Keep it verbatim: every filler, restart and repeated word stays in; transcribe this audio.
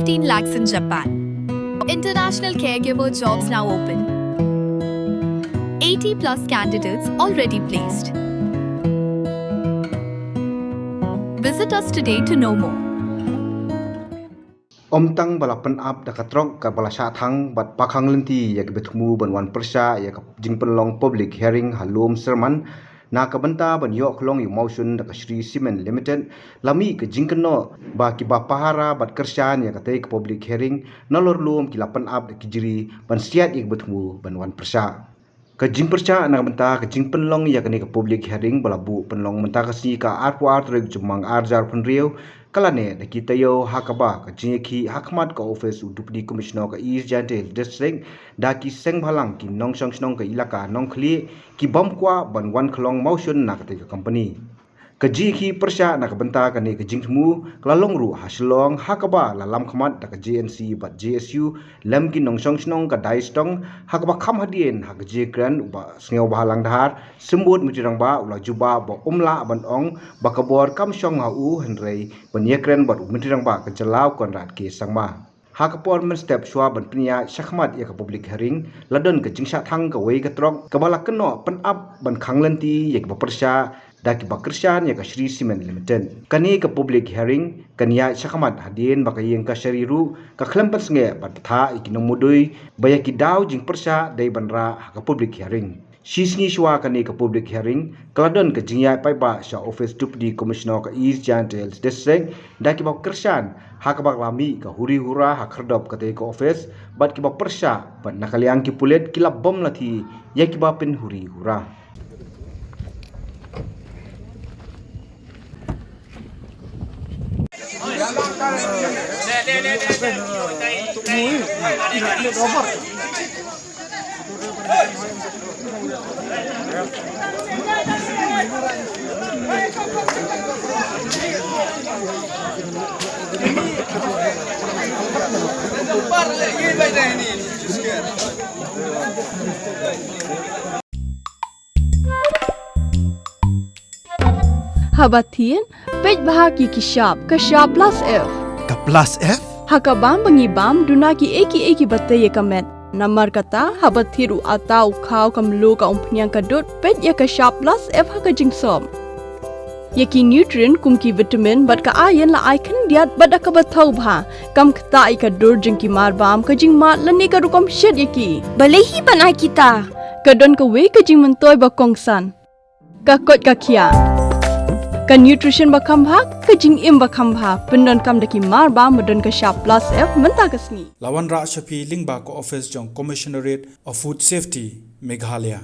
fifteen lakhs in Japan. International caregiver jobs now open. eighty plus candidates already placed. Visit us today to know more. Ym tang ba la pynap da ka trok kaba la shah thang bad pakhang lynti ïa kiba thmu ban wan pyrshah ïa ka jingpynlong public hearing ha Lum Syrman na ka bynta ban ïoh khlong ïa u mawshun da ka Shree Cement Limited, la mih ka jingkynnoh ba kiba pahara bad kyrshan ïa katei ka public hearing nalor lum ki la pynap da ki jri ban siat ïa kiba thmu ban wan pyrshah. Ka jingpyrshah na ka bynta ka jingpynlong ïa kane ka public hearing ba la buh pynlong mynta ka sngi ka arphew ar tarik Jymmang ar hajar phew hynriew ka la neh da ki taïew ha kaba ka jingïakhih ha khmat ka ophis u Deputy Commissioner ka East Jaintia Hills District da ki seng bhalang, ki nongshong shnong ka ilaka Nongkhlieh, ki bym kwah ban wan khlong mawshun na katei ka company. Ka jingïakhih pyrshah na ka bynta kane ka jingthmu ka la long ruh ha Shillong ha kaba la lam khmat da ka J N C bad J S U lem ki nongshong shnong ka Daistong, ha kaba kham hadien ha ka jingkren u Bah Sniawbhalang Dhar, Symbud Myntri Rangbah u la jubab ba um lah ban ong ba ka bor kam shong ha u, hynrei ban ïakren bad u Myntri Rangbah ka jylla u Conrad K Sangma. Ha ka por mynstep shuwa ban pynïaid shakhmat ïa ka public hearing, la don ka jingshah thang kawei ka trok kaba la kynnoh pynap ban khang lynti ïa kiba pyrshah da kiba kyrshan ïa ka Shree Cement Limited. Kane ka public hearing kan ïaid shakhmat hadien ba ka ïing kashari ruh ka khlem pynsngewbha ban bthah ïa ki nongmudui ba ïa ki daw jingpyrshah dei ban rah ha ka public hearing. Shi sngi shuwa kane ka public hearing ka la don ka jingïaid paidbah sha ophis Deputy Commissioner ka East Jaintia Hills District da kiba kyrshan, ha kaba la mih ka huri hura ha khyrdop katei ka ophis bad kiba pyrshah bad na ka liang ki pulit ki la bym la thie ïa kiba pynhuri hura. Haba thied, peit bha ïa ki shap, ka shap plus F. Ka plus F? Ha ka bam ba ngi bam, duna kiei kiei kiba tei ïa ka met. Namar kata, haba thied u atta, u khaw, ka mluh, ka umphniang, ka dud, peit ïa ka shap plus F ha ka jingsop. Ïa ki nutrient kum ki vitamin bad ka iron la ai khyndiat bad da kaba thaw bha. Kam ktah ïa ka dur jong ki marbam, ka jingmad lane ka rukom shet ïa ki. Balei hi ban ai kita? Ka don kawei ka jingmyntoi ba kongsan. Ka koit ka khiah. Ka nutrition ba kham bha, ka jingim ba kham bha. Pyndonkam da ki marbam ba don ka shap plus F mynta ka sngi. La wanrah sha phi lyngba ka ophis jong Commissionerate of Food Safety, Meghalaya.